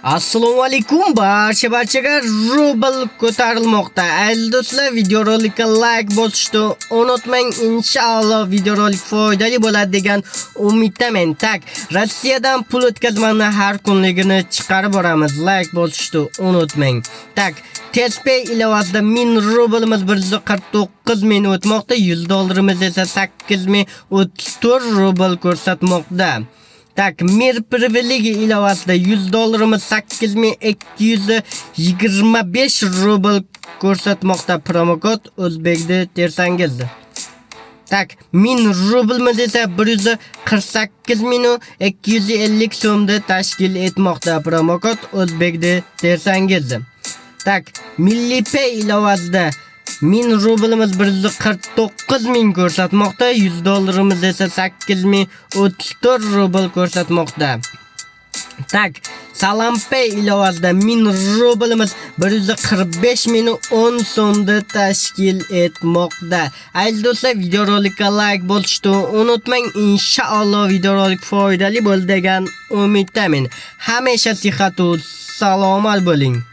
Assalomu alaykum barcha barchaga. Rubl ko'tarilmoqda. Aziz do'stlar, videorolikka like bosishni unutmang. Inshaalloh, videorolik foydali bo'ladi degan umiddaman. Так, Rossiyadan pul o'tkazmani har kunligini chiqarib boramiz. Like bosishni unutmang. Так, TezPay ilovasida 1000 rublimiz 149 ming o'tmoqda, 100 dollarimiz esa 8034 rubl ko'rsatmoqda. Так, Mir Privilegi ilovasida 100 dollarimiz 8225 rubl ko'rsatmoqda. Promokod o'zbekni tersangiz. Так, 1000 rublimiz esa 148 250 so'mni tashkil etmoqda. Promokod o'zbekni tersangiz. Так, Milliy Pay ilovasida 1000 rublimiz 149 ming ko'rsatmoqda, 100 dollarimiz esa 8034 rubl ko'rsatmoqda. Так, Salampay ilovasida 1000 rublimiz 145 ming 10 so'mni tashkil etmoqda. Aziz do'stlar, videorolikka like bosishni unutmang. Inshaalloh, videorolik foydali bo'ldi degan umiddaman. Hamisha sihat va salomat bo'ling.